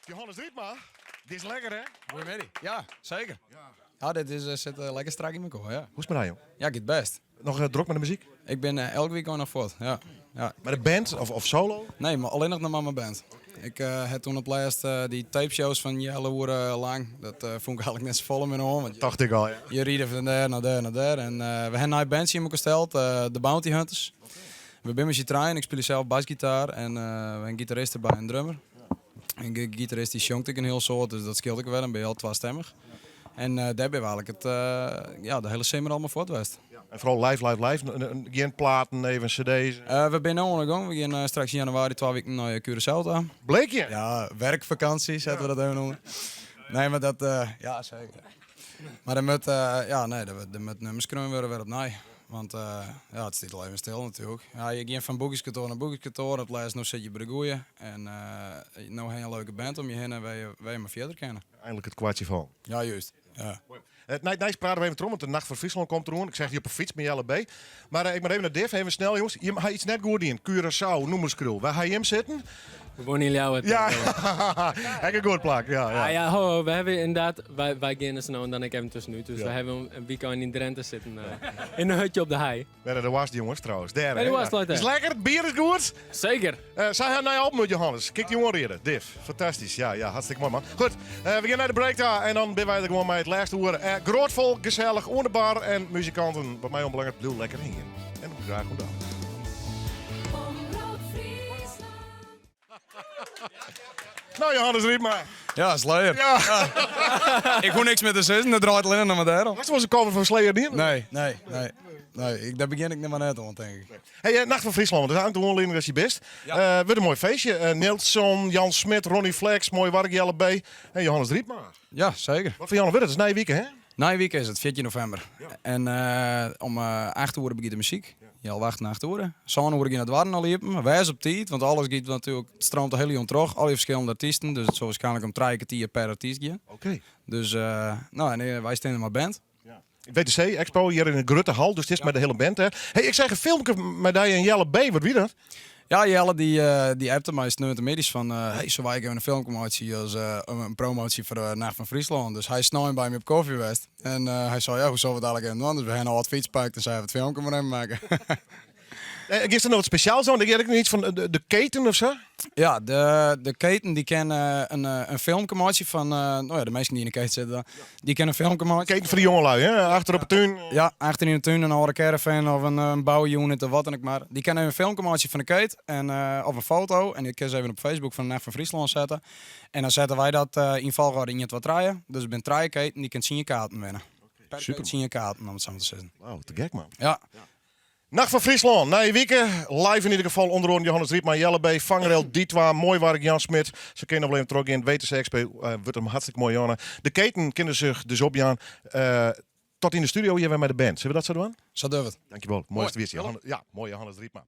Johannes Riepma, dit is lekker hè? Goeiemiddei. Ja, zeker. Ja, dit is, eh, sit eh, lekker strak yn mekoar, ja. Hoe is it mei dy, jong? Ja, giet bêst. Noch eh, drok mei de muzyk? Ik bin elk weekend noch fuort, ja. Ja. Mei de band of solo? Nee, mar allinnich noch mar mei band. Ik ha toen op lêst dy tapeshows fan healoere lang. Dat fûn ik eigenlik net safolle mear oan. Want Tocht ik al, ja. je ride fan dêr nei dêr nei dêr. En we ha in nij bandje yn mekoar steld, de Bounty Hunters. We binne mei syn trijen. Ik spylje sels basgitaar en we ha in gitarist derby en in drummer. En de gitarist dy sjongt ek in hiel soad, dus dat skeelt ek wer. Dan binne je al twastemmich. En dêr binne we eigenlik it, ja, de hiele simmer al mei fuort west. En foaral live, live, live. Gjin platen, even cd's. We binne no oan de gong. We gean straks yn januari 2 wiken nei Curaçao ta. Bleekje? Ja, werkvakantie sette we dat even ûnder. Nee, mar dat, ja seker. Mar der moat, ja, nee, der moat nummers skreaun wurde wer opnij. Want ja, it stiet al even stil natuerlik. Ja, je gean fan boekingskantoar nei boekingskantoar. Op it lêst no sit je by de goeie. En no ha je in leuke band om je hinne wêr je, wêr je mei fierder kinne. Eindelijk it kwartsje fallen. Ja, juist. Ja. Nei it nijs prate we even troch, want de Nacht fan Fryslân komt deroan. Ik seach dy op 'e fyts mei Jelle B. Mar ik moat even nei Div, even snel jonges. Jim ha iets net goed dien. Curaçao, nûmerskriuw. Wêr ha jim sitten? We wonen in Ljouwert. Ja, ek in goed plak. Ja, ja. Ah, ja, ho, we hebben inderdaad, wij gaan er zo en dan ik even tussenuit. Dus we hebben een weekend in Drenthe zitten. In een hutje op de hei. Wêr de was jonges trouwens. Dêr, de was ja. Is lekker, it bier is goed. Zeker. Sy ha in nij album út, Johannes. Kin ik dy oanriede. Div. Fantastysk. Ja, ja, hartstikke moai man. Goed, we gean nei de break ta en dan binne wy der gewoan mei it lêste oere. Grut folk, gesellich, oan de bar en muzikanten. Wat my oanbelanget, bliuw lekker hingjen. En graach oant dan. Nou, Johannes Riepma. Ja, Slayer. Ja. Ik hoech niks mear te sizzen, it draait allinnich noch mar dêrom. Hast wolris in cover fan Slayer dien? Nee, nee, nee. Nee, ik, dêr begjin ik net mar net oan, tink ik. Hey, Nacht fan Fryslân, want dat is eigenlijk de oanlieding dat je bist. Ja. Wurdt in moai feestje. Nilsson, Jan Smit, Ronnie Flex, Mooi Wark, Jelle B. En Johannes Riepma. Ja, zeker. Wat foar jûn wurdt it? It is nije wike, hè? Nije wike is it, 14 novimber. En om 8 oere begjint de muzyk. Healwei achten, 8 oere. Sân oere gean de doarren al iepen. Wês op tiid, want alles giet natuerlik, it streamt de hiele jûn troch. Al dy ferskillende artysten, dus it sil waarskynlik om trije kertier per artyst gean. Oké. Dus, no, en wy steane mei band. WTC Expo hjir yn de grutte hal, dus it is mei de hiele band. Hè. Hey, ik seach in filmke mei dy en Jelle B. Wat wie dat? Ja, Jelle dy, dy appte my sneontemiddeis fan, hey, sille wy even in filmke meitsje as in promoasje foar de Nacht fan Fryslân. Dus hy is snein by my op kofje west. En hy sei, ja, hoe sille we it eigenlik even dwaan? Dus we ha in âld fyts pakt en sy hawwe it filmke mar even makke. Is der noch wat spesjaals oan? Ik hear ek noch iets fan de keten of sa? Ja, de keten dy kin in filmke meitsje fan, no ja, de minsken dy't yn de keten sitte dan. Dy kinne in filmke meitsje. Keten foar de jongelui, hè? Achter op de tún. Ja, achter yn de tún, in âlde caravan of in bouunit of wat dan ek mar. Dy kinne even in filmke meitsje fan de keet en, of in foto. En dy kinne se even op Facebook fan de Nacht fan Fryslân sette. En dan sette wy dat yn folchoarder ien, twa, trije. Dus der binne trije keten, dy kinne tsien kaarten winne. Per Super. keet tsien kaarten, om it sa mar te sizzen. Wauw, te gek man. Ja. Nacht fan Fryslân, nije wike. Live yn ieder gefal ûnder oaren Johannes Riepma, Jelle B, Vangrail, Die Twa, Mooi Wark, Jan Smit. Se kinne noch wol even trochgean. WTC Expo wurdt in hartstikke moai jûn. De keten kinne sich dus opjaan. Tot yn de studio hjir wer mei de band. Sille we dat sa dwaan? Sa dogge we it. Dankjewol. Moai Moai. is it. Ja, moai Johannes Riepma.